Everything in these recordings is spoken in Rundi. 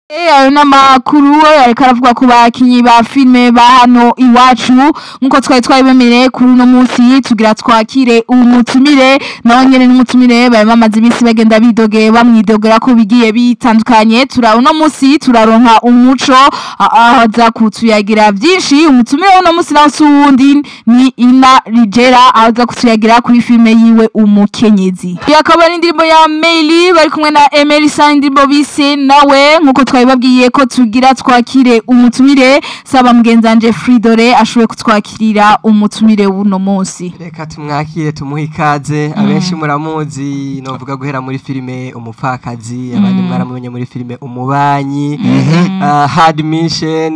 Ayo n'amakuru ariko aravuga ku bakinyi ba filime ba hano iwacu. Nkuko twari twabibemereye, kuri uno munsi tugira twakire umutumire. Nawe nyene n'umutumire bari bamaze iminsi bagenda bidoge, bamwidogera ko bigiye bitandukanye. Tura uno munsi turaronka umuco aza kutuyagira byinshi. Umutumire uno munsi nawe si uwundi, ni Ina Rigera, aza kutuyagira kuri filime yiwe Umukenyezi. Iyi akaba ari indirimbo ya Meili bari kumwe na Emerson, indirimbo bise Nawe. Nkuko twabibabwiye ko tugira twakire umutumire, saba mugenzanje Fridore ashoboye kutwakirira umutumire w'uno munsi. Reka tumwakire, tumuhe ikaze. Abenshi muramuzi, novuga guhera muri filime Umupfakazi, abandi mwaramumenye muri filime Umubanyi, Hard Mission,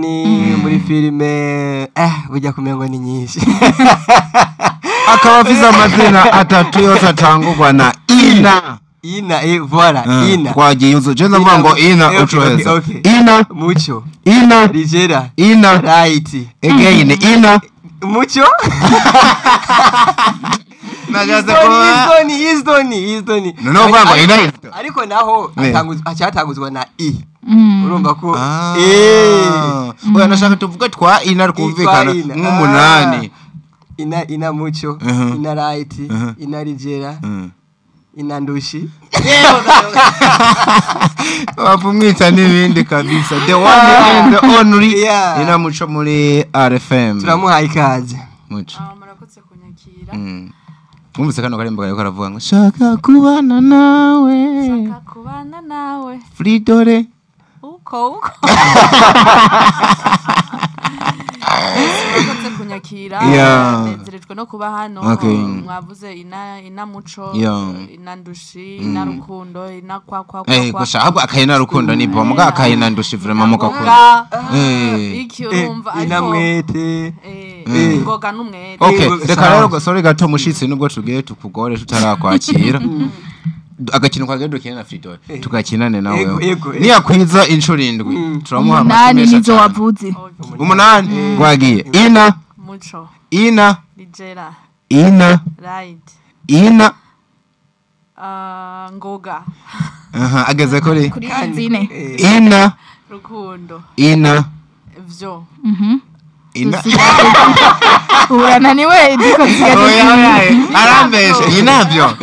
muri filime burya kumengo ni nyinshi. Akaba afise amazina atatu yose atangurwa na Ina. Ina, voilà, Ina. Twagiye uzo je ndavuga ngo Ina. Ucoheza. Ina. Muco. Ina. Rigera. Ina. Right. Again Ina. Muco. Nashatse kuba Isdoni, Isdoni, Isdoni. Noneho uvuga ngo Ina. Ariko naho acyatanguzwa na I. Urumva ko Oya, nashaka tuvuge twa Ina twumvikana nk'umunani. Ina, Ina Muco, Ina Right, Ina Rigera, Ina Ndushi. Wapfa n'ibindi kabisa. The one and the only Ina Muco muri RFM. Turamuhaye ikaze. Muco. Murakoze kunyakira. Mwumvise kano karimbo kariko karavuga ngo shaka kubana nawe. Shaka kubana nawe. Fridore. Uko uko. Murakoze kunyakira. Nezerejwe no kuba hano. Mwavuze Ina Muco, Ina Ndushi, Ina Rukundo, Ina kwa kwa kwa. Gusha ahubwo akayina Rukundo ni bo muga akayina Ndushi vraiment mugakunda. Iki urumva ariko Ina Mwete. Ngoga n'umwete. Okay, reka rero sorry gato mushitsi, nubwo tugiye tukugore tutarakwakira. Agakino kwa gendo dukina na Fridore tugakinane nawe. Niyakwiza inshuro 7 turamuha amashyi nizo wavuze. 8 gwagiye. Ina Muco. Ina Ligera. Ina Right. Ina Ngoga. Aha, ageze kuri zine. Ina Rukundo. Ina Vyo. Ina urananiwe ndiko. Oya, arambeshe. Inavyo.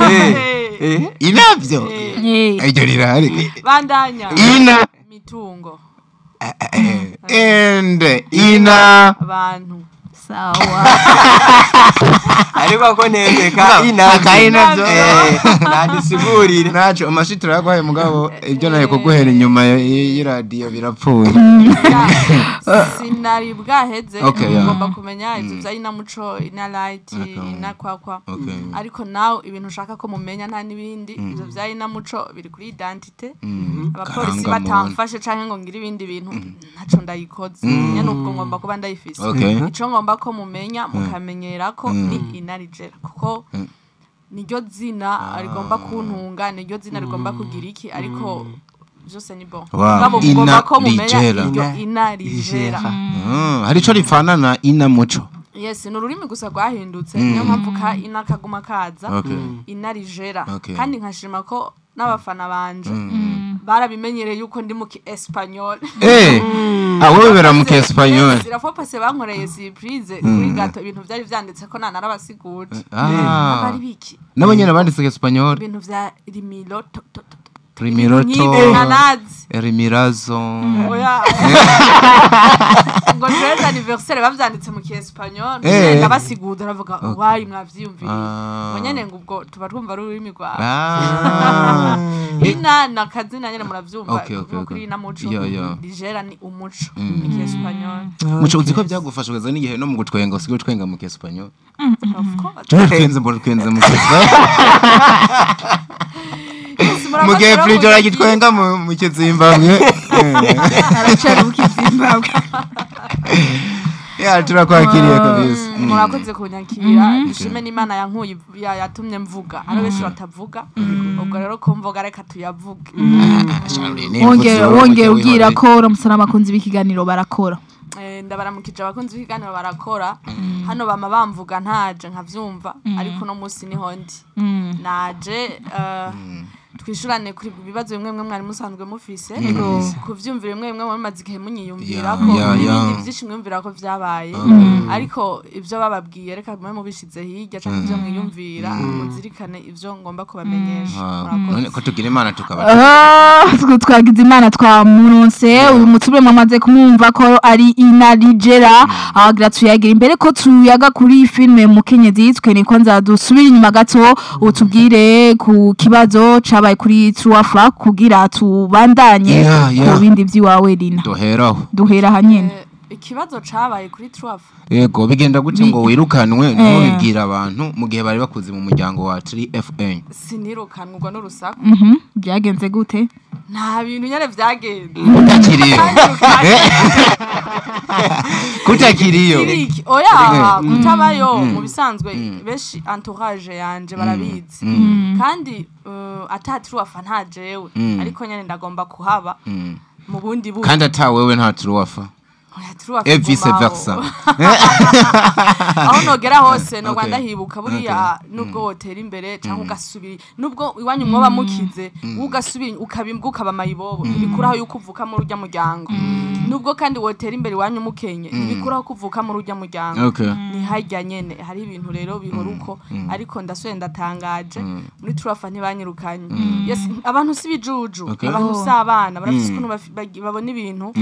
Inavyo. Iryo rirahari. Bandanya. Ina Mitungo. And Ina abantu. Sawa. Ariko ko ntembeka Ina akayina. Nadisigurire. Naco amashitiro yaguhaye mugabo ibyo naye kuguhera inyuma y'iradiyo birapfuye. Sinari bwaheze, ugomba kumenya ivyo vya Ina Muco, Ina Light, Ina kwakwa. Ariko nawe ibintu ushaka ko mumenya nta nibindi, ivyo vya Ina Muco biri kuri identité. Abapolisi batamfashe canke ngo ngire ibindi bintu ntaco ndayikoze. Nyene ubwo ngomba kuba ndayifise. Ico ngomba ko mumenya mukamenyera ko ni Ina Rigera, kuko niryo zina rigomba kuntunga, niryo zina rigomba kugira iki, ariko byose ni bon. Ina Rigera. Ina Rigera. Hari ico ripfana na Ina Muco. Yes, ni ururimi gusa rwahindutse, niyo mpamvu ka Ina kaguma kaza. Ina Rigera. Kandi nkashima ko n'abafana banje barabimenyereye yuko ndi mu Espagnol. Abo bera mu Espagnol. Sirafo pase bankoreye surprise kuri gato, ibintu byari vyanditse ko narabasiguje. Abari biki? Nabo nyene banditse Espagnol. Ibintu vya Rimiloto. Rimiroto. Rimirazo. Oya. Ngo joyeux anniversaire bavyanditse mu Kiespanyol, ndabasiguza aravuga wayi mwavyiyumviriye. Ngo nyene ngo ubwo tuba twumva ari ururimi rwawe. Ina na kazina nyene muravyumva kuri Ina Muco. Rigera ni umuco mu Kiespanyol. Muco, uzi ko byagufasha kugeza n'igihe no mu gutwenga usigaye utwenga mu Kiespanyol. Of course. Twenze mbona twenze mu Kiespanyol. Mugihe Fridore agitwenga mu Kizimbabwe. Aracari mu Kizimbabwe. Ya, turakwakiriye kabisa. Murakoze kunyakira. Dushime n'Imana yankuye yatumye mvuga. Ari benshi batavuga. Ubwo rero ko mvuga reka tuyavuge. Wongera ubwira ko uramusana abakunzi b'ikiganiro barakora. Ndabaramukije abakunzi b'ikiganiro barakora. Hano bama bamvuga ntaje nkavyumva, ariko no munsi niho ndi. Naje. Twishurane kuri bibazo bimwe bimwe mwari musanzwe mufise, ku vyumviro bimwe bimwe mumaze igihe munyiyumvirako, n'ibindi vyinshi mwiyumvira ko vyabaye, ariko ivyo bababwiye reka mube mubishize hirya canke ivyo mwiyumvira, muzirikane ivyo ngomba kubamenyesha. Murakoze. None ko tugira Imana tukaba Twagize Imana twamuronse. Uyu mutumire mwamaze kumwumva ko ari Inarijera. Agira tuyagira imbere ko tuyaga kuri filme Mukenyezi, twe ko nza dusubira inyuma gato, utubwire ku kibazo cabaye kuri Truafa kugira tubandanye ku bindi vy'iwawe Rina. Duheraho. Duhera hanyene. Ikibazo cabaye kuri Truafa. Yego, bigenda gute ngo wirukanwe ntubibwira abantu mu gihe bari bakuze mu muryango wa 3FN? Sinirukanwa, ubwo n'urusaku. Byagenze gute? Nta bintu nyene vyagenze. Kutakiriyo, kutakiriyo. Siriki, oya, kutabayo mu bisanzwe benshi entourage yanje barabizi, kandi ata Truafa nta jewe, ariko nyene ndagomba kuhaba mu bundi buryo. Kandi ata wewe nta Truafa. Oya, Truafa Et vice igumaho. versa. Aho nogera hose no Rwanda hibuka buriya, nubwo wotera imbere cyangwa ugasubira, nubwo iwanyu mwoba mukize, ugasubira ukabimbwa ukaba mayibobo, ntibikuraho yuko uvuka muri urya muryango. Nubwo kandi wotera imbere iwanyu mukenye, ntibikuraho ko uvuka muri urya muryango. Ni harya nyene hari ibintu rero bihora uko, ariko ndasubiye ndatangaje, muri Turafa ntibanyirukanye. Yes, abantu si bijuju, abantu si abana, barafise ukuntu babona ibintu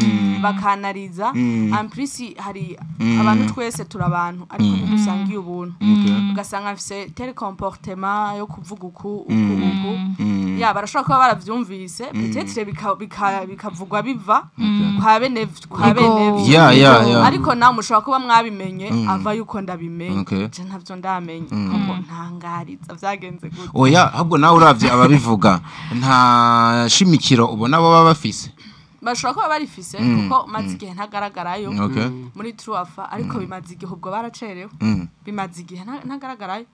bakanariza. En plus hari abantu, twese turi abantu, ariko ntidusangiye ubuntu. Ugasanga mfise tel comportement yo kuvuga uku uku uku, ya barashobora kuba baravyumvise, peut-être bikavugwa biva kwa bene ariko nawe mushobora kuba mwabimenye ava yuko ndabimenye. Je ntavyo ndamenye, ahubwo ntangariza vyagenze gute. Oya, ahubwo nawe uravye ababivuga nta shimikiro ubona baba bafise. Bashobora kuba barifise, kuko maze igihe ntagaragarayo muri Truafa, ariko bimaze igihe, ubwo baracerewe. Bimaze igihe ntagaragarayo.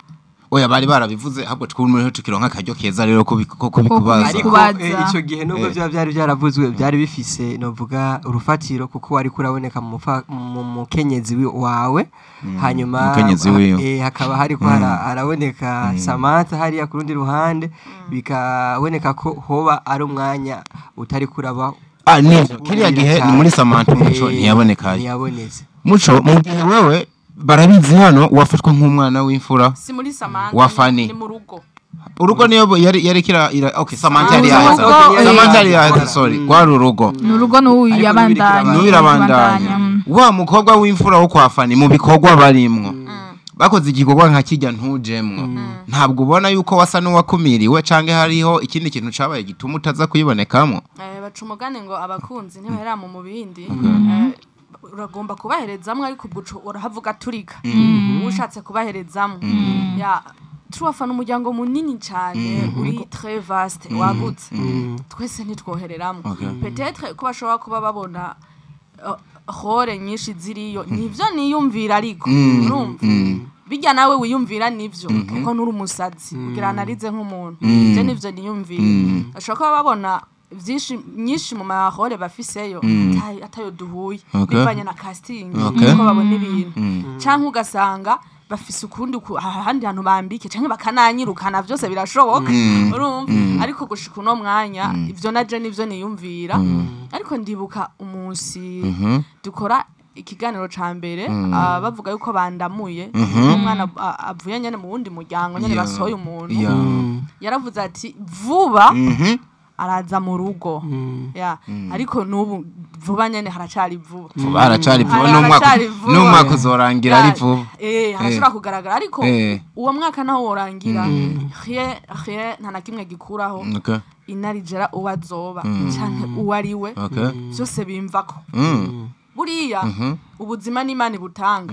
Oya, bari barabivuze, ahubwo twumwe tukironka akaryo keza rero ko kubikubaza. Ariko Kubaza. Ico gihe nubwo byaba byari byaravuzwe, byari bifise novuga urufatiro, kuko wari kuraboneka mu mukenyezi wawe, hanyuma Mukenyezi wiwe. Hakaba hariko haraboneka Samantha hariya ku rundi ruhande, bikaboneka ko hoba ari umwanya utari kuraba. Ah, nivyo, kiriya gihe ni muri Samantha Muco ntiyabonekaye. Ntiyabonetse. Muco, mu gihe wewe barabizi hano wafatwa nk'umwana w'imfura Si muri Samantha. Wa Fanny. Ni mu rugo. Urugo niyo yari kira okay, Samantha yari Urugo, yaheze. Samantha yari yaheze, sorry, rwari urugo. Ni urugo n'ubu Ariko yabandanya. N'ubirabandanya wa mukobwa w'imfura wo kwa Fanny mu bikorwa barimwo, bakoze igikorwa nka kijya ntujemwo, ntabwo ubona yuko wasa n'uwakumiriwe canke hariho ikindi kintu cabaye gituma utaza kuyibonekamwo? Baca umugani ngo abakunzi ntibahera mu mubindi. Uragomba kubaherezamwo, ariko ubwo urahavuga turika ushatse kubaherezamwo. Ya Truafa n'umuryango munini cyane, uri très vaste, wagutse, twese ntitwohereramwo. Peut-être ko bashobora kuba babona rôle nyinshi ziriyo, nivyo niyumvira, ariko urumva bijya nawe wiyumvira nivyo, kuko nturi umusazi kugira analize nk'umuntu. Je nivyo niyumvira, bashobora kuba babona vyinshi nyinshi mu ma rôle bafiseyo atayo duhuye, bivanye na casting, uko babona ibintu, canke ugasanga bafise ukundi ahandi hantu bambike, canke bakananyirukana, vyose birashoboka, urumva. Ariko gushika uno mwanya ivyo naje nivyo niyumvira, ariko ndibuka umunsi dukora ikiganiro ca mbere, bavuga yuko bandamuye umwana avuye nyene mu wundi muryango nyene, basohoye umuntu. Yaravuze ati vuba araza mu rugo, ya ariko n'ubu vuba nyene haracari vuba. Vuba haracari vuba. N'umwaka Haracari vuba. N'umwaka uzorangira ari vuba. Harashobora kugaragara, ariko uwo mwaka naho worangira, rien, rien, nta na kimwe gikuraho Inarijera uwo azoba canke uwo ari we. Vyose bimvako. Buriya ubuzima n'Imana ibutanga,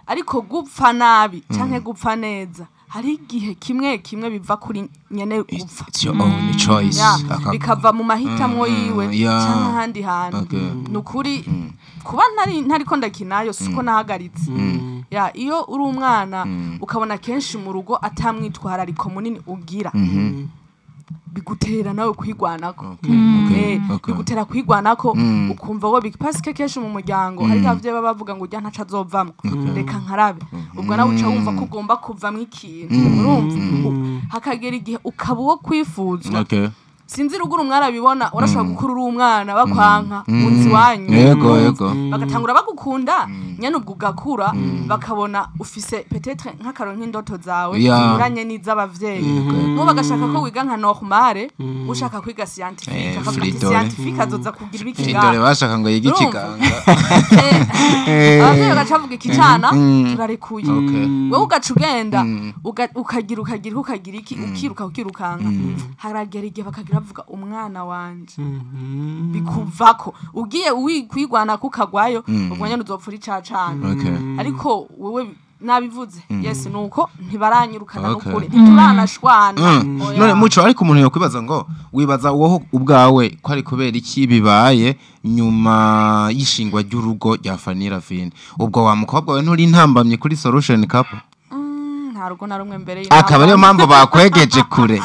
ariko gupfa nabi canke gupfa neza, hari igihe kimwe kimwe biva kuri nyene gupfa. It's your own choice. Ya, bikava mu mahitamwo yiwe canke ahandi hantu. Ni ukuri kuba ntariko ndakinayo siko nahagaritse. Ya, iyo uri umwana ukabona kenshi mu rugo atamwitwarariko munini ugira. Bigutera nawe kwigwanako. Bigutera kwigwanako ukumva wo bipasike kenshi mu muryango hari abavyeyi baba bavuga ngo ujya ntaca azovamwo, reka nkarabe. Ubwo nawe uca wumva ko ugomba kuvamwo ikintu, urumva hakagera igihe ukaba uwo kwifuzwa. Sinzi ruguru mwarabibona, urashobora gukura uri umwana bakwanka munsi wanyu, Yego, yego. bagatangura bagukunda nyene, ubwo ugakura bakabona ufise peut-être nk'akaro nk'indoto zawe zinyuranye n'iz'abavyeyi, nk'ubu bagashaka ko wiga nka normale, ushaka kwiga scientifique, akavuga ati Fridolin. scientifique azoza kugira Fridolin ibikiganga. bashaka ngo yige Urumva? ikiganga. Abavyeyi bagaca bavuga ikicana turarekuye. Wowe ugaca ugenda ukagira ukagira ukagira iki, ukiruka ukirukanka, haragera igihe bakagira bavuga umwana wanje bikuvako ugiye kwigwana kukagwayo, ubwo nyene uzopfura icacana. Ariko wewe nabivuze, yes, nuko ntibaranyirukana. Nukuri ntituranashwana. Oya. None Muco, ariko umuntu yokwibaza ngo wibaza wowe ubwawe ko ari kubera iki bibaye nyuma y'ishingwa ry'urugo rya Fanny Ravine? Ubwo wa mukobwa we nturi intambamye kuri Solution Couple? Nta rugo na rumwe mbere. Akaba ariyo mpamvu bakwegeje kure.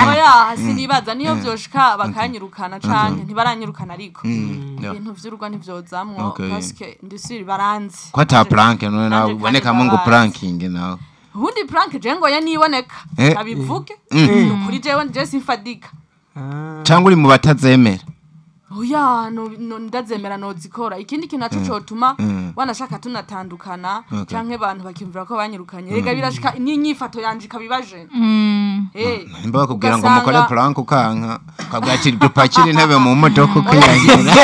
Oya, sinibaza niyo vyoshika bakanyirukana canke ntibaranyirukana, ariko ibintu vy'urugo ntivyozamwo parce que ndisiri baranzi. Ko ata prank none nawe Nanje kandi ubonekamo ngo ndabazi. pranking nawe? Ubundi prank je ngoya niboneka, abivuge nukuri jewe je simfadika. Cyangwa uri mu batazemera? Oya, no, ndazemera nozikora. Ikindi kintu naco cotuma wanashaka tunatandukana canke abantu bakiyumvira ko banyirukanye, rega birashika n'inyifato yanje ikabibaje. Nimba bakubwira ngo Ugasanga- mukore prank ukanka, ukabwira ati dupakire intebe mu modoka ukiyagira.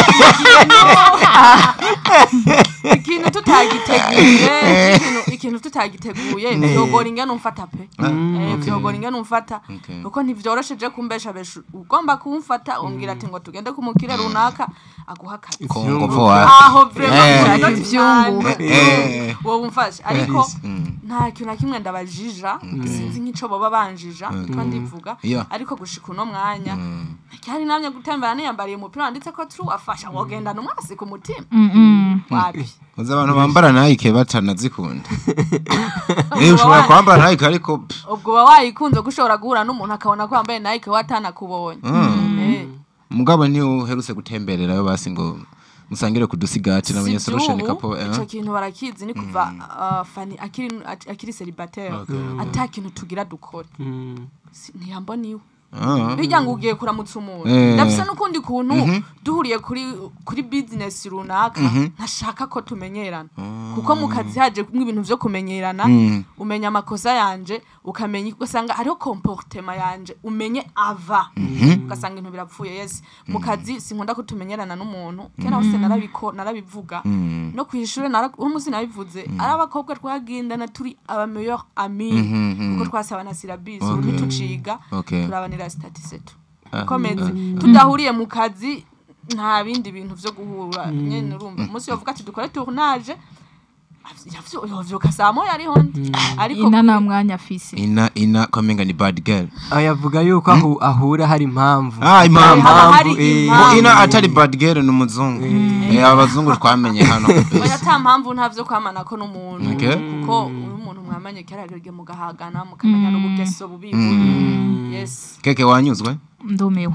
Ikintu tutagiteguye, ikintu tutagiteguye vyogora ingene umfata pe. Vyogora ingene umfata, kuko ntivyoroshe kumbesha besha ugomba kumfata umbwira ati ngo tugende ku mukire runaka aguha akazi. Kongo wa Aho vraiment Ivyungu. Wowe umfashe, ariko nta kintu na kimwe ndabajija, sinzi nk'ico boba banjija ko ndivuga. Ariko gushika uno mwanya cyari namye gutembera niyambariye umupira wanditse ko true afasha, wogendana umwasi ku mutima wapi? Uzi abantu bambara Nike batanazikunda. Ushobora kwambara Nike ariko pff, Ubwo uba wayikunze ko ushobora guhura n'umuntu akabona ko wambaye Nike watanakubonye. Mugabo ntiuherutse gutembererayo basi ngo musangire kudusigati na Si Solution vy'ubu, Couple? ico kintu barakizi, ni kuva Fanny akiri célibataire, ata kintu tugira dukore. Ntiyambona iwe bijya ngo ugiye kuramutsa umuntu. Ndafise n'ukundi kuntu duhuriye kuri business runaka ntashaka ko tumenyerana, kuko mu kazi haje ibintu vyo kumenyerana, umenya amakosa yanje, ukamenya, ugasanga hariho comportement yanje umenye ava, ugasanga ibintu birapfuye. Yes, mu kazi sinkunda ko tumenyerana n'umuntu. Kera hose narabiko narabivuga no kw'ishure uwo munsi nabivuze, ari abakobwa twagendana turi aba meilleur ami, kuko twasaba na syllabus, ubu ntituciga, turabanira statut setu komeze tudahuriye mu kazi, nta bindi bintu vyo guhura nyene. Urumva umunsi yovuga ati dukore tournage, yovyuka saa moya ariho ndi, ariko Ina nta mwanya afise. Ina komenga ni bad girl. Yavuga yuko ahura hari impamvu. Ah, impamvu. Haba hari eh. Ngo impamvu. ina atari bad girl ni umuzungu. Abazungu twamenye hano Oya, kabisa. ata mpamvu ntavyo kwamanako n'umuntu, kuko uyu muntu mwamanye kera mugahagana mukamenya n'ubugeso bubi bubi. Yes. Keke wanyuzwe? Ndumiwe.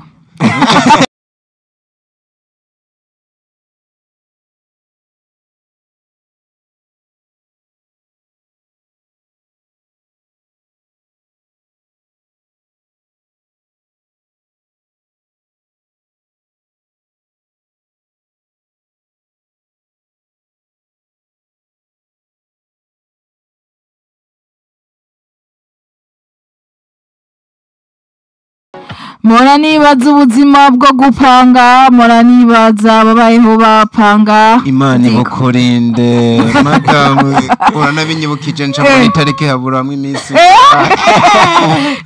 Mpora nibaza ubuzima bwo gupanga, mpora nibaza ababayeho bapanga. Imana ibukurinde madamu, uranabinyibukije nca muri tariki haburamwo iminsi.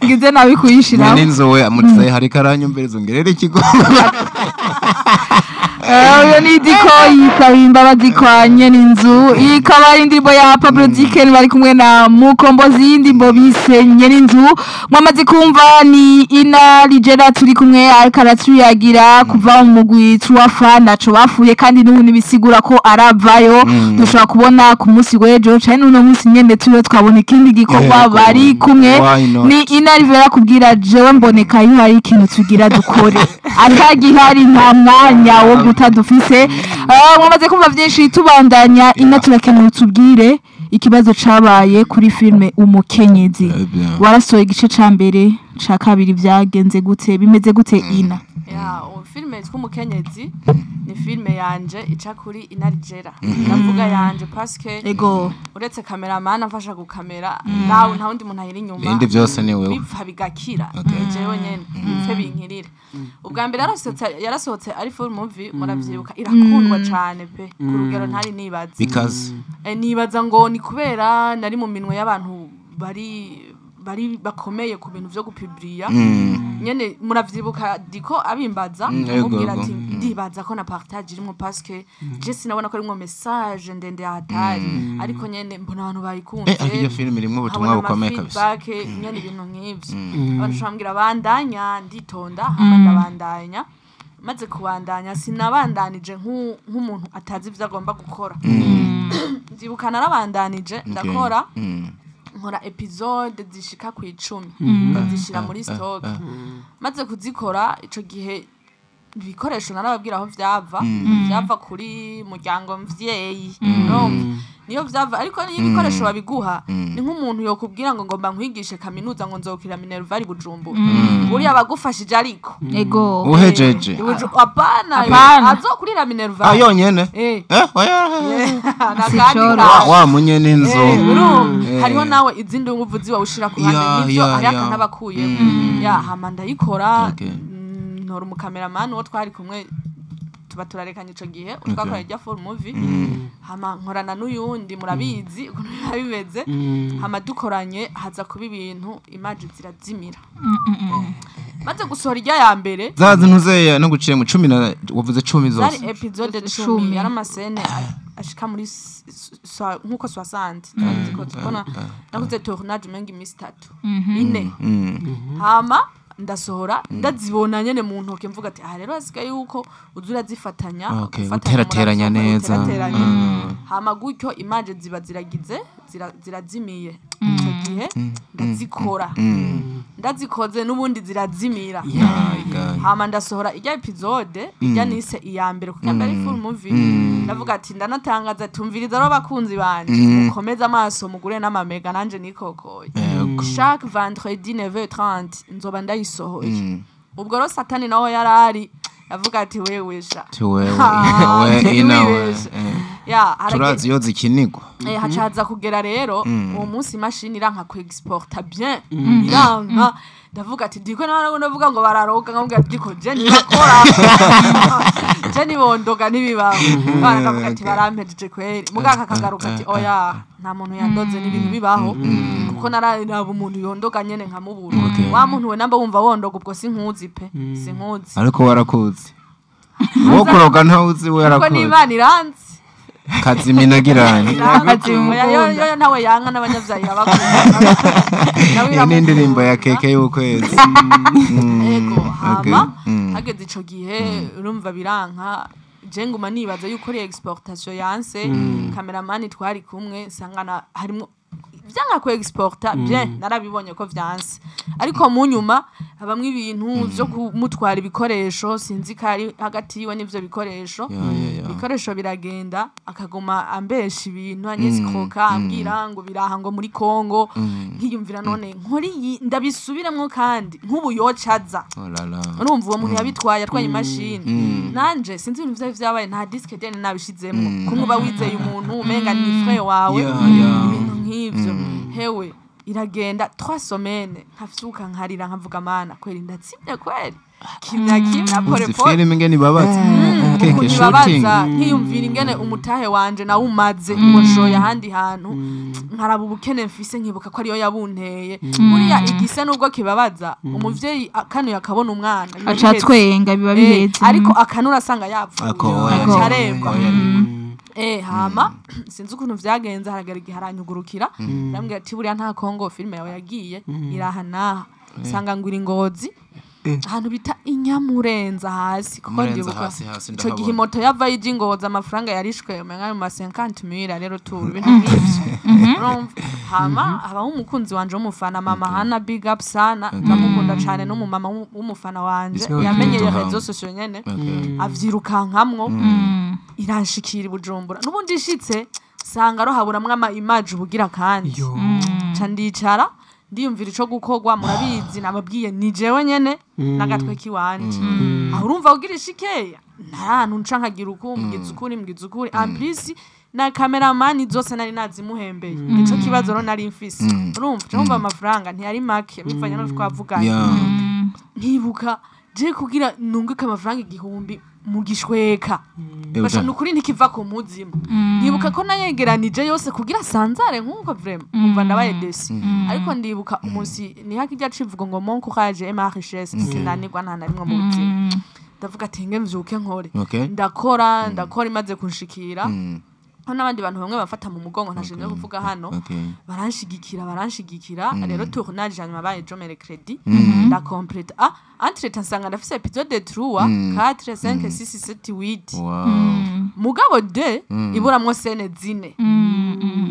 Ngize nabi kuyishiraho. Nyene inzu we amutse hariko aranyumviriza ngerere ikigo. Uyo ni Diko. Ariko yisaba imbabazi kwa nyene inzu. Ikaba ari indirimbo ya Pablo Diken bari kumwe na Mukombozi, y'indirimbo bise nyene inzu. Mwamaze kumva ni Ina Ligera turi kumwe, ariko aratuyagira kuva mu mugwi Truafa naco bafuye, kandi n'ubu nibisigura ko aravayo. Dushobora kubona ku munsi w'ejo canke n'uno munsi nyene turiyo twabona ikindi gikorwa Yego. bari kumwe. Why not? Ni Ina Rivera kubwira jewe mboneka iyo hari ikintu tugira dukore, atagihari nta mwanya wo guta dufise. Mwamaze kumva byinshi, tubandanya. Ina, turakeneye tubwire ikibazo cabaye kuri filme Umukenyezi. Eh bien. Warasohoye igice ca mbere, ca kabiri, vyagenze gute, bimeze gute, Ina? Ya, uwo filime yitwa Umukenyezi ni filime yanje ica kuri Inarijera. Ndavuga yanje parce uretse cameraman amfasha gukamera, nawe nta wundi muntu ahera inyuma. Ibindi byose ni wewe. Bipfa bigakira jewe nyene, bipfe binkirire. Ubwa mbere yarasohotse ari full movie, muravyibuka, irakundwa cane pe, ku rugero ntari nibaza. Because Nibaza ngo ni kubera nari mu minwe y'abantu bari bakomeye ku bintu vyo gupubliya nyene. Muravyibuka diko abimbaza, amubwira ati ndibaza ko na partage irimwo, parce que je sinabona ko arimwo message ndende ya hatari, ariko nyene mbona abantu bayikunze. Ariko iyo filime irimwo ubutumwa nkabona bukomeye kabisa. ama feedback nyene, ibintu nk'ivyo. Abantu bambwira bandanya, nditonda, hama ndabandanya. Maze kubandanya, sinabandanije nk'umuntu atazi ivyo agomba gukora. Ndibuka narabandanije, ndakora, nkora episode zishika ku 10, ndazishira muri stock. Maze kuzikora, ico gihe ibikoresho narababwira aho vyava kuri muryango mvyeyi, urumva niyo vyava. Ariko niyo ibikoresho babiguha, ni nk'umuntu yokubwira ngo ngomba nkwigishe kaminuza, ngo nzokira minerval i Bujumbura, buriya bagufashije ariko Ego. Uhejeje. Apana. Apana. Azokurira minerval. Ah, yonyene. Eh. Oya. Nakandi. Wa munyene inzu. Urumva hariho nawe izindi nguvu ziba ushira ku ruhande, nivyo, hariho akanabakuyemo ya hama ndayikora. Ntora umukameramani uwo twari kumwe, tuba turarekanye ico gihe twakora irya full movie, hama nkorana n'uyundi, murabizi ukuntu biba bimeze. Hama dukoranye haza kuba ibintu, image zirazimira maze gusohora irya ya mbere. Za zintu ze no guciye mu 10 na wavuze 10 Zari zose. episode 10. 10, yari amasene ashika muri nkuko 60 kubona nakoze tournage umenga imisi 3, 4. Hama ndasohora, ndazibona nyene mu ntoke, mvuga ati aha rero hasigaye yuko uza urazifatanya, ufatanya, Uterateranya murasohora, neza. uterateranya. Hama gutyo image ziba ziragize zirazimiye. Ico gihe ndazikora, ndazikoze n'ubundi zirazimira. My God. Hama ndasohora ijya episode ijya nise iya mbere, kuko mbere ari full movie. Ndavuga ati ndanatangaza, tumviriza rero abakunzi banje, mukomeze amaso, mugure n'amamega, nanje nikokoye. Chaque vendredi 9h30 nzoba ndayisohoye. Ubwo rero Satani naho yarari yavuga ati wewe sha. Ti wewe. Ah, We ina we. wibeshe. Ya Turazi iyo zikinigwa. Hacaza kugera rero uwo munsi imashini iranka ku exporta bien, iranka. Ndavuga ati diko nawe ndavuga ngo bararoga, nkamubwira ati diko je ntibakora, je nibondoga ntibibaho. Bana ndavuga ati barampejeje kweri. Mugaka akagaruka ati oya, nta muntu yandoze, n'ibintu bibaho, kuko nararaba umuntu yondoga nyene nkamubura. Wa muntu we namba wumva wondoga, ubwo sinkuzi pe, sinkuzi. Ariko warakuzi. Wo kuroga ntawuzi, we Kuko yarakuzi. n'Imana iranzi. Kaziminagiranye. Oya, yo nawe yanka n'abanyabyayi abakunda. Nawe Iyo ni indirimbo ya iramukunda. keke y'ukwezi. Ego, hama hageze ico gihe urumva biranka, je nguma nibaza yuko ari exportation yanse. Cameraman twari kumwe sangana harimo vyanka ku exporta bien, narabibonye ko vyanse, ariko mu nyuma habamwe ibintu vyo kumutwara ibikoresho, sinzi ko ari hagati yiwe n'ivyo bikoresho. Ya. Ibikoresho biragenda, akaguma ambesha ibintu, anyesikoka, ambwira ngo biraha ngo muri Kongo. Nkiyumvira none nkori iyi ndabisubiremwo, kandi nk'ubu yocaza. Oh la la. Urumva uwo muntu yabitwaye, atwaye imashini, nanje sinzi ibintu vyari vyabaye, nta disque dur nabishizemwo. Kumwe uba wizeye umuntu umenga ni frère wawe, Ya. ibintu nk'ivyo. Hewe. Iragenda 3 semaines, nkavyuka nkarira, nkavuga: "Mana, kweri ndatsimye, kweri kimya kimya, pole Uzi pole." filime ingene ibabaza keke Ukuntu shooting. ibabaza, nkiyumvira ingene umutahe wanje nawe umaze ngo nshoye ahandi hantu, nkaraba ubukene mfise, nkibuka ko ariyo yabunteye. Buriya igise nubwo kibabaza, umuvyeyi akanuye akabona umwana biba Aca biheze. twenga, biba bihetse. Ariko akanura asanga yapfuye, Ako, oya. agaca aremba. Oya. Hama sinzi ukuntu vyagenze, haragera igihe aranyugurukira, arambwira ati: "Buriya nta Kongo filime yawe yagiye, iraha naha." Nsanga ngo iri Ngozi, ahantu bita Inyamurenza hasi, kuko Murenza ndibuka hasi, hasi ico gihe ndahabona. Imoto yava ija Ingozi, amafaranga yarishwe umenga mu ma 50 mille rero turu, ibintu nk'ivyo, urumva. Hama habaho umukunzi wanje w'umufana, mama Hana, big up sana, ndamukunda cane, n'umumama w'umufana wanje Respect yamenyeye to her. réseaux sociaux nyene, Okay. avyirukankamwo, iranshikira i Bujumbura. N'ubundi ishitse sanga rohaburamwo ama image ubugira kandi. Yo. Ca ndicara, ndiyumvira ico gukorwa. Murabizi, nababwiye ni jewe nyene n'agatwe kiwanje. Aho urumva kugira ishikeya ntarantu nca nkagira uku, mbwiza ukuri, mbwiza ukuri. En plus na cameraman zose nari nazimuhembeye, nico kibazo rero nari mfise. Urumva ca wumva amafaranga ntiyari make bivanye no twavuganye. Nkibuka je kugira nunguke amafaranga 1000 mu gishweka. Basha, nukuri ntikiva ku muzima. Ndibuka ko nayegeranije yose kugira sanzare nkuko, vraiment umva ndabaye déçue. Ariko ndibuka umunsi ni hakijya civugo ngo "Mon courage et ma richesse", sinanirwa nta na rimwe mu buzima. Ndavuga ati: "Nge mvyuke nkore." Ndakora, ndakora, imaze kunshikira, aho n'abandi bantu bamwe bafata mu mugongo ntashimye kuvuga hano, baranshigikira, baranshigikira. Rero tournage hanyuma baye jo mercredi, ndakompleta. Ah, entre temps nsanga ndafise épisode 3, 4, 5, 6, 7, 8. Mugabo de iburamwo scène zine,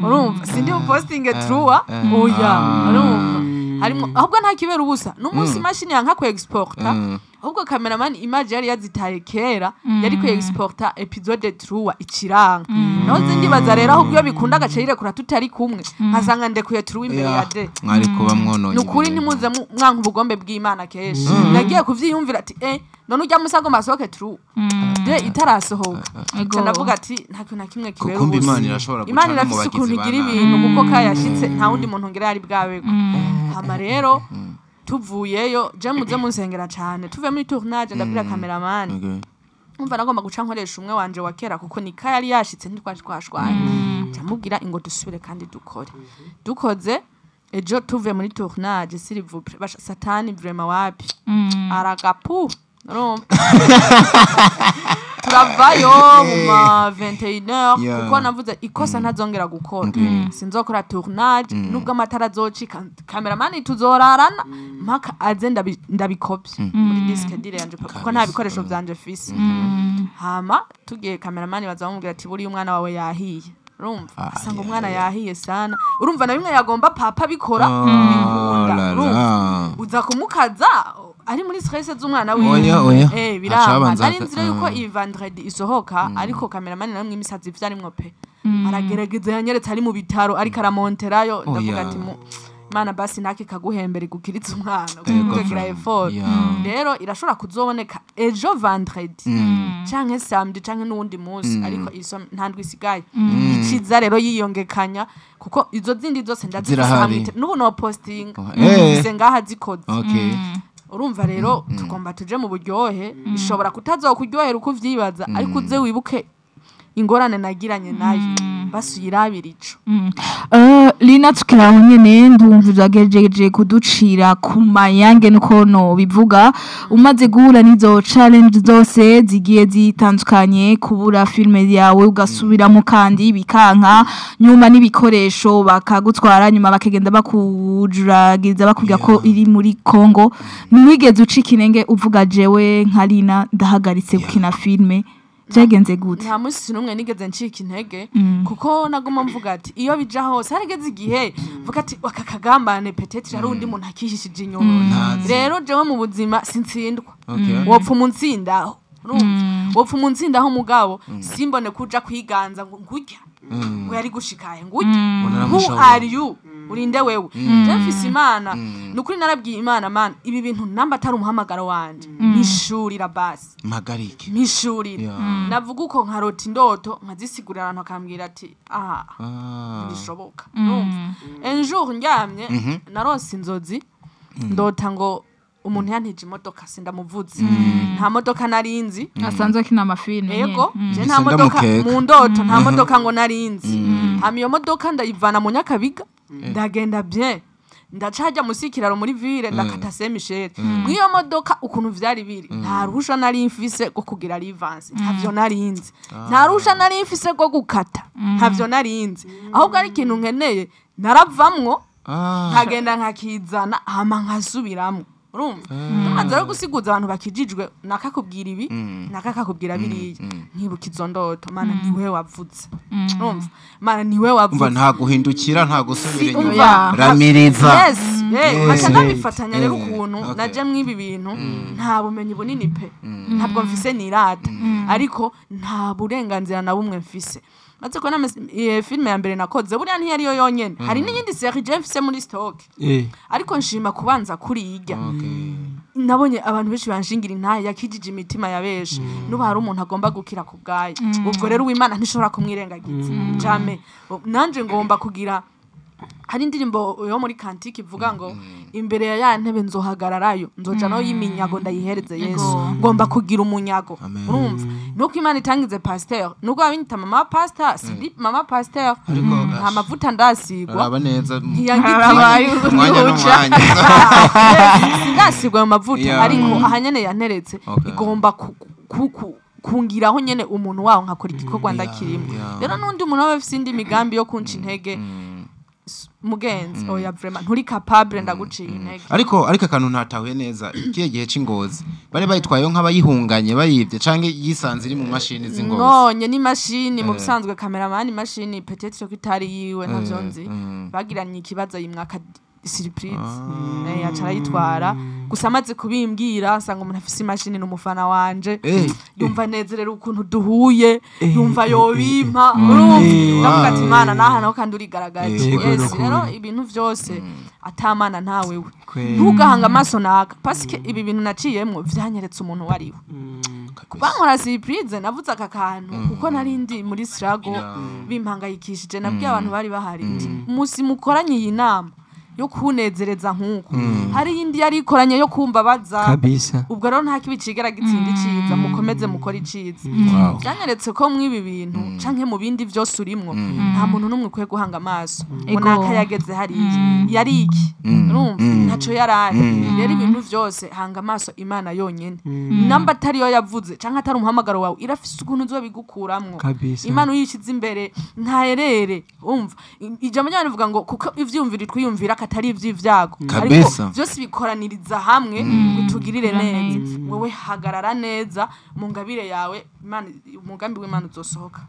urumva sindi bupostinge trois, oya. Urumva harimo ahubwo nta kibera ubusa n'umunsi imashini yanka ku exporta, ahubwo cameraman image yari yazitaye kera, yari ku exporta épisode 3 ikiranga. Naho zindibaza rero ahubwo iyo bikunda agace yirekura tutari kumwe, nkasanga ndekuye 3 imbere ya de. Mwari kuba mwononye Nukuri ibintu. ntimuze mwanka ubugombe bw'Imana. Kenshi nagiye kuvyiyumvira ati: "Eh, none ujya musa agomba asohoke 3 de itarasohoka." Ego. Ca ndavuga ati nta kintu na kimwe kibera Kukumva ubusa. Imana irashobora Imana guca no mu irafise ukuntu bagizi ba igira nabi. ibintu, kuko kayashitse nta wundi muntu ngira yari bwabeko. Hama rero tuvuyeyo, je muze munsengera cane, tuvuye muri tournage ndabwira cameraman, umva nagomba guca nkoresha umwe wanje wa kera kuko nika yari yashitse, ntitwari twashwanye. Camubwira ingo dusubire kandi dukore. Dukoze ejo tuvuye muri tournage, s'il vous plaît, basha, satani vraiment wapi, aragapu. Urumva turavayo mu ma 21h, kuko navuze ikosa ntazongera gukora, sinzokora tournage nubwo amatara azocika, cameraman tuzorarana mpaka aze ndabikopye muri disque dur yanje, kuko nta bikoresho vyanje fise. Hama tugiye, cameraman baza bamubwira ati: "Buriya umwana wawe yahiye." Urumva asanga umwana yahiye sana. Urumva na bimwe yagomba papa bikora bikunda. La Urumva la. uza kumukaza ari muri stress z'umwana wiwe. Oya, oya. Biranga. Acabanza Nari nzira yuko iyi vendredi isohoka, ariko cameraman nawe mwimisazi vyarimwo pe, aragerageza, yanyeretse ari mu bitaro ariko aramonterayo. Ndavuga Oya. ati: "Mana basi ntake kaguhembera igukiritse umwana Ego, kugira from. effort." Rero irashobora kuzoboneka ejo vendredi canke samedi canke n'uwundi munsi, ariko iso nta ndwi isigaye iciza rero yiyongekanya, kuko izo zindi zose ndazifise Zirahari. hamwe n'ubu no posting mfise ngaha zikoze. Urumva rero tugomba tuje mu buryohe, ishobora kutazokuryohera uko uvyibaza, ariko uze wibuke ingorane nagiranye nayo, basi uyirabire ico. Lina, tukiraho nyene, ndumva uragejeje kuducira ku mayange nuko no bivuga. Umaze guhura n'izo challenge zose zigiye zitandukanye, kubura filme yawe ugasubiramo kandi bikanka, nyuma n'ibikoresho bakagutwara, nyuma bakagenda bakujuragiza bakubwira ko iri muri Congo, ntiwigeze ucika intege uvuga: "Jewe nka Lina ndahagaritse gukina filme"? Byagenze gute? Nta munsi n'umwe nigeze ncika intege, kuko naguma mvuga ati iyo bija hose harigeze igihe mvuga ati aka kagambane peut-être hari undi muntu akihishije inyuma. Ntazi. Rero jewe mu buzima sintsindwa. Wopfa umunsindaho, urumva wopfa umunsindaho, mugabo simbone kuja kwiganza ngo ngurya ngo yari gushikaye ngurya. Who Unaramushoboye. are you? Urinde wewe? Je mfise Imana. Nukuri narabwiye Imana: "Mana, ibi bintu namba atari umuhamagaro wanje, mpishurira basi." Mpagarike. Mpishurira. Navuga uko nkarota indoto nkazisigurira abantu, bakambwira ati: "Aha ntibishoboka." Urumva Un jour ndyamye naronse inzozi, ndota ngo umuntu yantije imodoka, sindamuvuze, nta modoka narinzi. Asanzwe akina amafilme. Yego, je nta Sinda modoka mukeka. Mu ndoto nta modoka ngo narinzi. Hama iyo modoka ndayivana mu Nyakabiga, ndagenda bien, ndacaja musi y'ikiraro muri ville, ndakata Saint Michel mw'iyo modoka. Ukuntu vyari biri, nta ruhusha nari mfise rwo kugira rivanse, ntavyo narinzi. Nta ruhusha nari mfise rwo gukata, ntavyo narinzi. Ahubwo ari ikintu nkeneye, naravamwo nkagenda nkakizana, hama nkasubiramwo. Urumva, tumaze rero gusiguza abantu bakijijwe, nakakubwira ibi, nakakakubwira biriya. Nkibuka izo ndoto, Mana niwe wavuze. Urumva, Mana niwe Umva, wavuze. Nta guhindukira, nta gusubira inyuma. Umva. Ramiriza. Yes, nkaca ndabifatanya rero ukuntu naje mw'ibi bintu nta bumenyi bunini pe, ntabwo mfise nirata, ariko nta burenganzira na bumwe mfise. Maze kubona filime ya mbere nakoze, buriya ntiyari yo yonyene, hari n'iyindi série je mfise muri stock, ariko nshima kubanza kuriyirya. Nabonye abantu benshi banshingira intahe, yakijije imitima ya benshi. Nuba hari umuntu agomba gukira ku bwayo, ubwo rero uwimana ntishobora kumwirengagiza jamais. Nanje ngomba kugira, hari indirimbo yo muri cantique ivuga ngo imbere ya ya ntebe nzohagararayo, nzoja nayo y'iminyago ndayihereze Yesu. Ngomba kugira umunyago. Amen. Urumva, nuko Imana itangize pasteur, nubwo babinyita mama pasteur, sindi mama pasteur. Ariko Nta mavuta ndasigwa. Araba neza. Ntiyangize. Harabaye Umwanya uruca. n'umwanya. Sindasigwa ayo mavuta, ariko aha nyene yanteretse igomba kungiraho nyene umuntu waho, nkakora igikorwa ndakirimo. Rero n'undi muntu aba afise indi migambi yo kunca intege, mugenzi, oya, vraiment nturi capable, ndaguciye intege. Ariko akantu ntatahuye neza, kiye gihe c'ingozi bari bayitwayeho nk'abayihunganye, bayibye, canke yisanze iri mu mashini z'ingozi? Nonye n'imashini mu bisanzwe, cameraman, imashini peut-être ko itari yiwe, ntavyo nzi. Bagiranye ikibazo, yimwaka surprise, aca arayitwara. Gusa amaze kubimbwira, nsanga umuntu afise imashini n'umufana wanje. Yumva nezerera ukuntu duhuye, yumva yobimpa. Urumva, ndavuga ati Imana naha naho kandi urigaragaje. Yego, Yes. nukuri. Rero ibintu vyose atamana ntawewe, Kweli. ntugahanga amaso naka, parce ibi bintu naciyemwo vyanyeretse umuntu wariwe. Bankora surprise, navuze aka kantu kuko nari ndi muri struggle, bimpangayikishije. Nabwiye abantu bari bahari nti umunsi mukoranye iyi nama yo kunezereza nk'uko hari iyindi yari ikoranye yo kumbabaza. Ubwo rero nta kibi cigera gitsinda iciza, mukomeze mukore iciza. Byanyeretse ko mw'ibi bintu canke mu bindi vyose urimwo, nta muntu n'umwe ukwiye guhanga amaso ngo naka yageze hariya, yari iki? Urumva, ntaco yarari. Rero ibintu vyose hanga amaso Imana yonyene. Namba atari yo yavuze canke atari umuhamagaro wawe, irafise ukuntu uzobigukuramwo. Imana uyishize imbere ntaherere. Umva, ijambo ryayo rivuga ngo kuko ivyiyumviro twiyumvira ko atari ivy'ivyago, ariko vyose bikoraniriza hamwe bitugirire neza. Wewe hagarara neza mu ngabire yawe, Imana, umugambi w'Imana uzosohoka.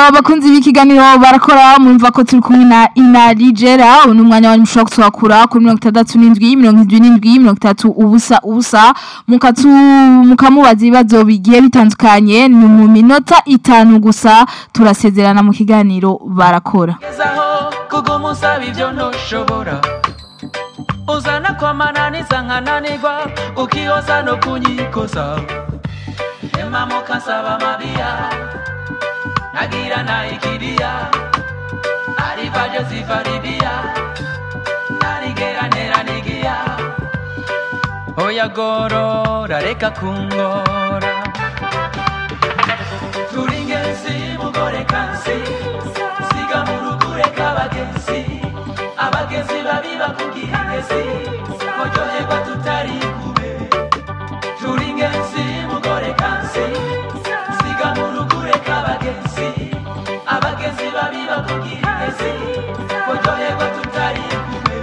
Abakunzi b'ikiganiro barakora, murumva ko turi kumwe na Ina Ligera. Uyu ni umwanya wanyu, mushobora kutwakura kuri 67 77 30 0 0, mukamubaza ibibazo bigiye bitandukanye. Ni mu minota 5 gusa turasezerana mu kiganiro barakora. Gezaho kuguma usaba ibyo ntushobora, uzana kwamananiza nkananirwa, ukihoza no kunyikoza, emamuka nsaba mabiya nagira nayikiriya arivaje ziva Libiya narigera neranigiya. Oya gorora, reka kungora, turi ingenzi mugore kansi, siga mu rugo ureka abagenzi, abagenzi babi bakugira ingezi, muryoherwa tutari kube. Turi ingenzi mugore kansi, siga mu rugo ureka abagenzi, abagenzi babi bakugira ingezi, muryoherwa tutari kube.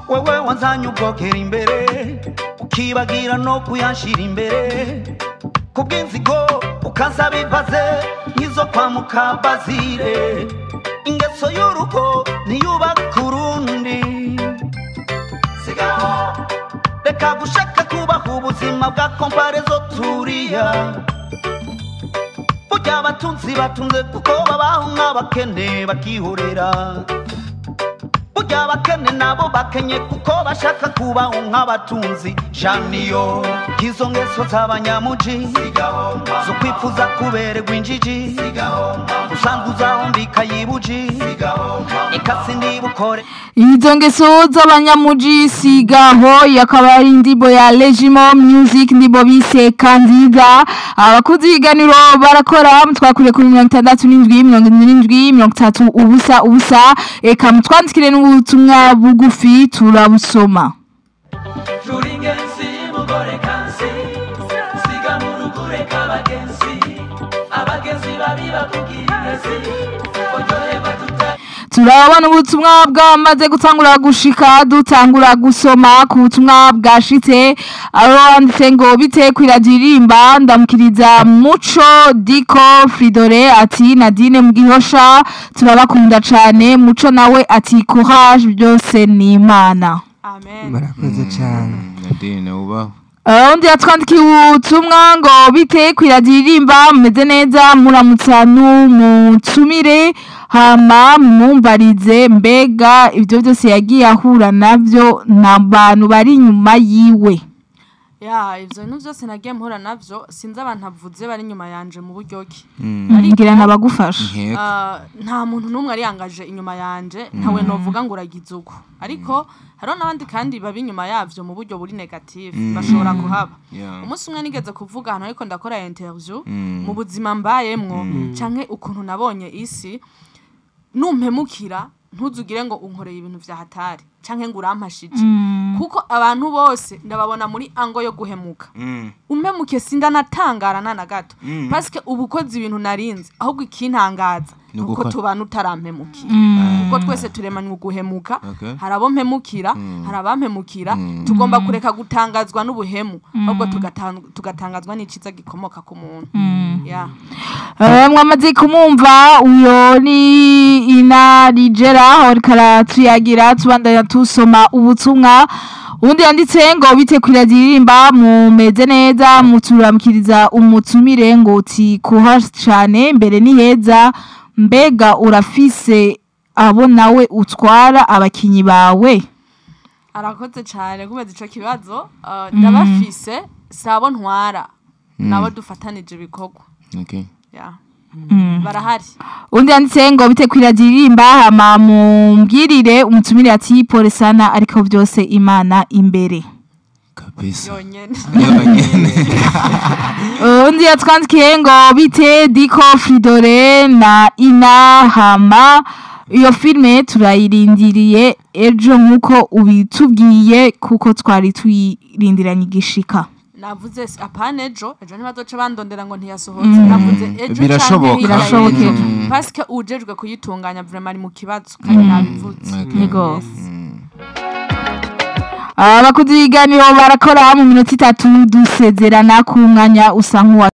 Wewe wanzanye ubwokera imbere, ukibagira no kuyanshira imbere, kubw'inzigo ukansaba ibaze nk'izo kwa mukabazire. Ingeso y'urugo ntiyubaka urundi. Sigaho, reka gushaka kubaho ubuzima bwa comparaison turiya. Burya abatunzi batunze kuko babaho nk'abakene bakihorera. Burya abakene nabo bakenye kuko bashaka kubaho nk'abatunzi. Janiyo izo ngeso z'abanyamuji zo kwifuza kubererwa injiji, usanga uzahombika yibuji eka sindibukore. Izo ngeso z'abanyamuji sigaho, yakaba ari indirimbo ya Legimo Music, ndibo bise Kandida. Abakuzi ibiganiro barakora, twakuriye kuri 67 77 30 ubusa ubusa. Eka mutwandikire n'ubutumwa bugufi turabusoma. Turi ingenzi mugore kansi, siga mu rugo ureka abagenzi, abagenzi babi bakugira ingezi, uryoherwa tutari. Turabona ubutumwa bwamaze gutangura gushika, dutangura gusoma ku butumwa bwashitse. Aho wanditse ngo bite kwiradirimba, ndamukiriza Muco Diko Fridore ati Nadine Mugihosha turabakunda cane. Muco nawe ati courage, byose ni Imana. Amen. Murakoze cyane. Nadine ubaho. Undi yatwandikiye ubutumwa ngo bite kwiradirimba, mumeze neza, muramutsa n'umutumire, hama mumumbarize mbega ibyo byose yagiye ahura navyo nta bantu bari inyuma yiwe. Ya, ivyo bintu vyose nagiye mpura navyo, sinzi abantu avuze bari inyuma yanje mu buryo ki. Ngira nabagufasha. Nkeka. Nta muntu n'umwe ariyangaje inyuma yanje, ntawe novuga ngo uragize uko, ariko hariho n'abandi kandi baba inyuma yavyo mu buryo buri negative bashobora kuhaba. Umunsi umwe nigeze kuvuga ahantu ariko ndakora interview, mu buzima mbayemwo canke ukuntu nabonye isi, numpemukira ntuzugire ngo unkoreye ibintu vya hatari canke ngo urampashije, kuko abantu bose ndababona muri ango yo guhemuka. Umpemuke sindanatangara na gato, parce ubu ukoze ibintu narinze, ahubwo ikintangaza Ni nuko ugukora. tubana utarampemukira, kuko twese turemanywe uguhemuka. Hari abo mpemukira, hari abampemukira. Tugomba kureka gutangazwa n'ubuhemu, ahubwo tugatangazwa n'iciza gikomoka ku muntu, yeah. Mwamaze kumumva, uyo ni Ina Ligera ariko aratuyagira. Tubandanya tusoma ubutumwa. Undi yanditse ngo bite kwiradirimba, mumeze neza, muturamukiriza umutumire ngo uti kuha cane, mbere ni heza, mbega urafise abo nawe utwara abakinyi bawe? Arakoze cyane kubaza ico kibazo. Ndabafise, sabo ntwara, nabo dufatanije ibikorwa. Yeah. Barahari. Undi yanditse ngo bite kwiradirimba, hama mumbwirire umutumire ati pole sana, ariko byose Imana imbere. Kabisa. Yonyene. Yonyene. Undi yatwandikiye ngo bite Diko Fridore na Ina, hama iyo filme turayirindiriye ejo nkuko ubitubwiye, kuko twari tuyirindiranye igishika. Navuze apana ejo, ejo ntibazoca bandondera ngo ntiyasohotse. Navuze ejo Birashoboka. canke hirya Birashoboka y'ejo. ejo. Parce que ujejwe kuyitunganya vraiment ari mu kibazo kandi nabivuze. Yego. Yes. Abakozi ibiganiro barakora, mu minota 3 dusezerana ku mwanya usa nk'uwa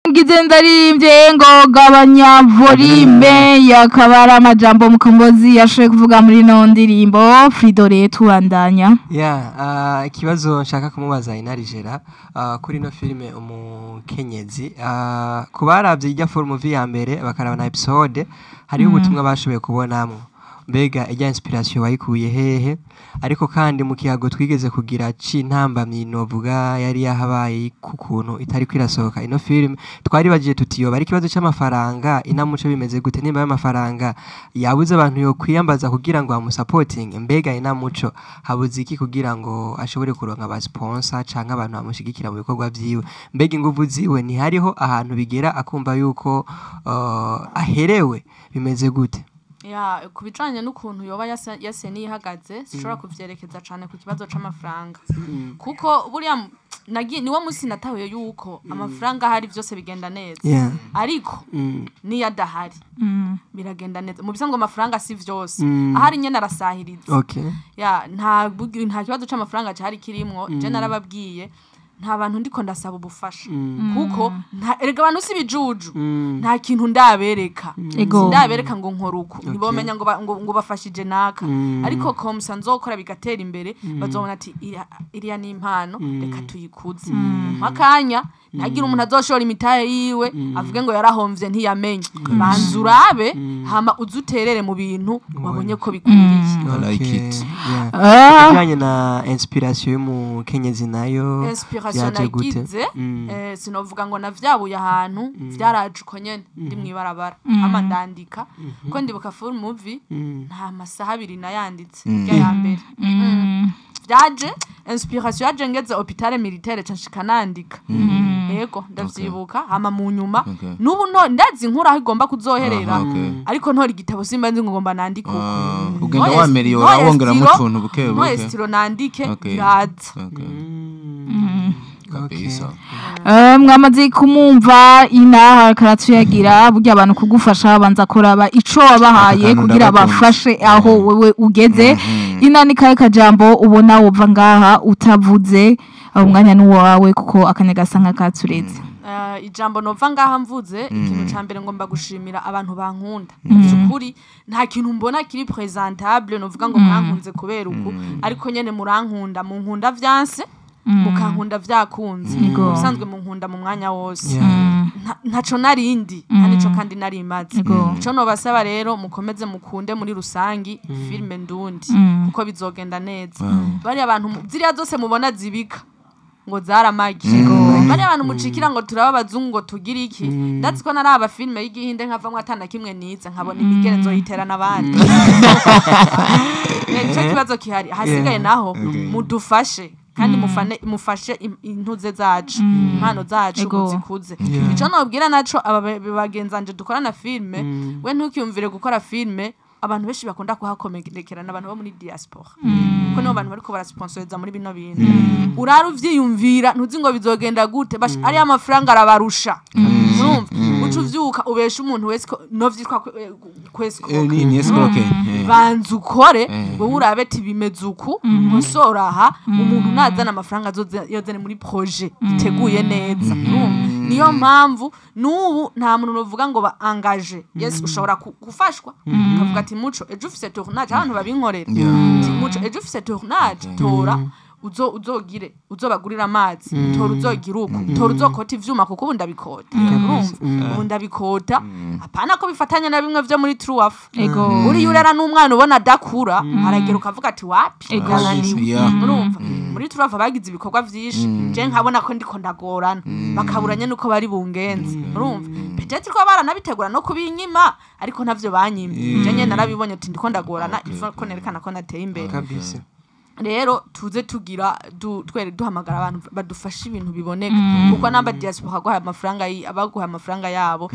ngize ndaririmbye ngo gabanya volume, yakaba ari amajambo Mukombozi yashoboye kuvuga muri ino ndirimbo. Fridore, tubandanya. Ya, ikibazo nshaka kumubaza Inarijera kuri ino filime Umukenyezi, ku baravye irya full movie ya mbere bakaraba na episode, hariho ubutumwa bashoboye kubonamwo. Mbega irya inspiration wayikuye hehe? Ariko kandi mu kiyago twigeze kugira c'intambamyi novuga yari yahabaye kukuntu itari kwirasohoka ino filime, twari bagiye tuti yoba ari ikibazo c'amafaranga, Inamuco bimeze gute? Nimba y'amafaranga yabuze abantu yo kwiyambaza kugira ngo bamusapotinge, mbega Inamuco habuze iki kugira ngo ashobore kuronka aba sponsor canke abantu bamushigikira mu bikorwa vyiwe? Mbega inguvu ziwe ntihariho ahantu bigera akumva yuko aherewe? Bimeze gute? Ya, ku bijanye n'ukuntu yoba yase nihagaze, sishobora kuvyerekeza cane ku kibazo c'amafaranga, kuko buriya niwo musi natahuye yuko amafaranga ahari vyose bigenda neza, ariko niyo adahari biragenda neza. Mu bisanzwe amafaranga si vyose, ahari nyene arasahiriza. Ya, nta kibazo c'amafaranga cari kirimwo. Je narababwiye, nta bantu ndiko ndasaba ubufasha, kuko erega abantu si ibijuju. Nta kintu ndabereka. Sindabereka ngo nkora uku, ntibomenya ngo ngo bafashije naka. Ariko komsa nzokora bigatera imbere, bazobona ati iriya ni impano, reka tuyikuze. Makanya ntagira umuntu azoshora imitahe yiwe avuge ngo yarahomvye ntiyamenye. Banza urabe, hama uze uterere mu bintu wabonye ko bikwiriye. I like it. Yeah. Ah. Ibijanye na inspiration y'umukenyezi nayo Inspiration vyaje gute? nagize, sinovuga ngo navyabuye ahantu, vyaraje uko nyene ndi mw'ibarabara, hama ndandika, ko ndibuka full movie nta masaha 2 nayanditse rya ya mbere. Vyaje, inspiration yaje ngeze hôpital militaire, ca nshika nandika. Yego, ndavyibuka. Hama mu nyuma, n'ubu nto ndazi inkuru aho igomba kuzoherera, ariko ntora igitabo simba nzi ngo ngomba nandike uko. Ah, ugenda wameliyora, wongeramo utuntu buke Ntoye buke. stylo nandike, biraza. Okay. Kabisa. Mwamaze kumumva inaha karatuyagira. Burya abantu kugufasha banza kuraba ico wabahaye Aka kantu kugira ndagakunze. bafashe aho wewe ugeze. Ina ni kahe kajambo ubona wova ngaha utavuze? Umwanya n'uwawe, kuko akanya gasa nk'akatureze. Ijambo nova ngaha mvuze, ikintu ca mbere ngomba gushimira abantu bankunda. Byukuri nta kintu mbona kiri présentable novuga ngo mwankunze kubera uku, ariko nyene murankunda, munkunda vyanse, mukankunda vyakunze. Ubusanzwe munkunda mu mwanya wose. Ntaco narindi, nta nico kandi narimaze. Ico nobasaba rero, mukomeze mukunde muri rusangi filme ndundi, kuko bizogenda neza. Bariya abantu ziriya zose mubona zibika ngo zaramagi, bariya abantu mucikira ngo turaba abazungu ngo tugire iki, ndazi ko naraba filme y'igihinde nkavamwo atana kimwe nize, nkabona imigere nzoyitera n'abandi. Nico kibazo kihari. Hasigaye naho mudufashe kandi mufane, mufashe intuze zacu, impano zacu, muzikuze. Ico nobwira naco aba bagenzanje dukorana filme, we ntukiyumvire gukora filme. Abantu benshi bakunda kuhakomerekerana abantu bo muri diaspora, kuko nibo bantu bariko barasponsoriza muri bino bintu. Urara uvyiyumvira, ntuzi ngo bizogenda gute. Basha, ariya amafaranga arabarusha. Urumva uca uvyuka ubesha umuntu wese ko no vyitwa kwesiko. Ni escroquer. Banza ukore, wowe urabe ati bimeze uku, nkosora aha. Umuntu nazana amafaranga yozane muri projet iteguye neza. Urumva niyo mpamvu n'ubu nta muntu novuga ngo ba engage. Yes, ushobora gufashwa, ukavuga ati muco ejo ufise tournage, abantu babinkorera. Ati muco ejo ufise tournage, tora uzo uzogire uzobagurira amazi, tora uzogira uku, tora uzokota ivyuma, kuko ubu ndabikota. Urumva ubu ndabikota, apana ko bifatanya na bimwe vyo muri Truaf. Uriya urera n'umwana ubona adakura, aragera ukavuga ati wapi, yananiwe. Urumva muri Truaf bagize ibikorwa vyinshi, je nkabona ko ndiko ndagorana, bakaburanye nuko bari bungenze. Urumva peut-être ko baranabitegura no kubinyima, ariko ntavyo banyimye. Je nyene narabibonye ati ndiko ndagorana, il faut ko nerekana ko nateye imbere. Rero tuze tugira twere duhamagara abantu badufasha ibintu biboneka, kuko namba diaspora aguhaye amafaranga abaguhaye amafaranga yabo,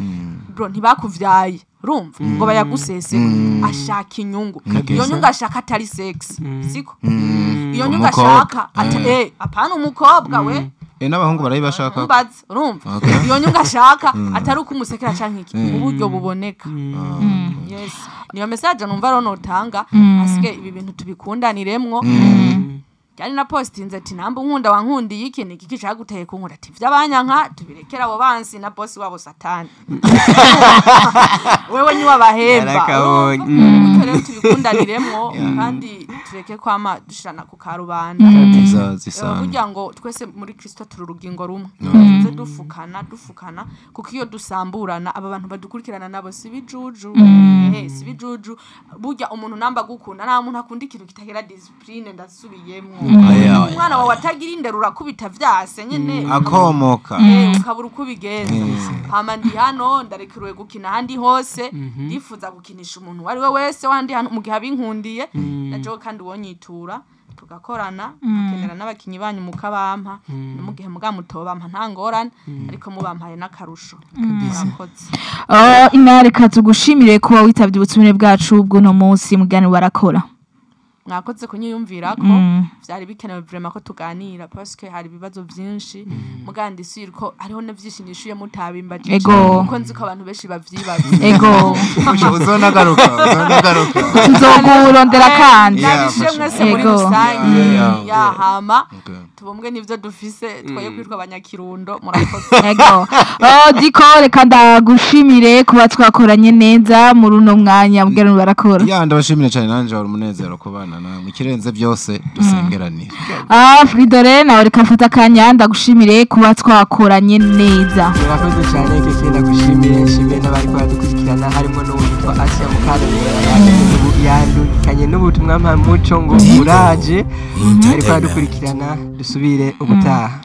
bro, ntibakuvyaye, urumva ngo bayagusese. Ashaka inyungu. Iyo nyungu ashaka atari sex, siko? Iyo nyungu Umukobwa. ashaka ata apana umukobwa we. N'abahungu barayibashaka. Mbaze, urumva iyo nyungu ashaka atari uko umusekera canke iki, uburyo buboneka. Yes, niyo message numva rero notanga. Asike ibi bintu tubikundaniremwo. Byari na postinze ati namba unkunda wankundiye iki, ni iki caguteye kunkunda? Ati vy'abanyanka tubirekera abo bansi na boss wabo Satani, wewe ni wabahemba. Yarakabonye. Urumva? Rero tubikundaniremwo kandi tureke kwama dushirana ku karubanda. Zisana. Burya ngo twese muri Kristo turi urugingo rumwe. Tuze dufukana dufukana, kuko iyo dusamburana, aba bantu badukurikirana nabo si bijuju, si bijuju. Burya umuntu namba gukunda, nta muntu akunda ikintu kitagira discipline. Ndasubiyemwo, Aya, aya, umwana wawe atagira indero urakubita vyase nyene, akomoka. Ukabura uko ubigenza. Hama ndi hano, ndarekuriwe gukina ahandi hose. Ndifuza gukinisha umuntu uwo ari we wese wandi hano mu gihe abinkundiye. Na jewe kandi uwonyitura. Tugakorana, mukenera n'abakinyi banyu mukabampa, no mu gihe muga mutobampa nta ngorane, ariko mubampaye n'akarusho. Murakoze. Oh, Ina, reka tugushimire kuba witabye ubutumire bwacu bw'uno munsi mugani barakora. Mwakoze kunyiyumvira ko vyari bikenewe vraiment ko tuganira, parce que hari ibibazo vyinshi mugandi sir ko hariho na vyinshi nishuye mutabimbajije, kuko nzi ko abantu benshi bavyibaza. Uzonagaruka, uzonagaruka. Tuzogurondera kandi. Yeah, Nabishe for sure. mwese muri rusange. Ya hama tubumwe n'ivyo dufise, twoye kwitwa abanyakirundo. Murakoze. Ego. Oh, Diko, reka ndagushimire kuba twakoranye neza muri uno mwanya mugani barakora. Ya, ndabashimira cyane nanje, wari umunezero kubana namwe. Ikirenze byose, dusengeranire. Ah, Fridore, nawe reka mfata akanya ndagushimire kuba twakoranye neza. Murakoze cyane keke, ndagushimiye, nshimiye n'abari badukurikirana, harimo n'uwitwa Asia Mukarubera yandukanye n'ubutumwa mpamuco ngo uraje ariko aradukurikirana. Dusubire ubutaha.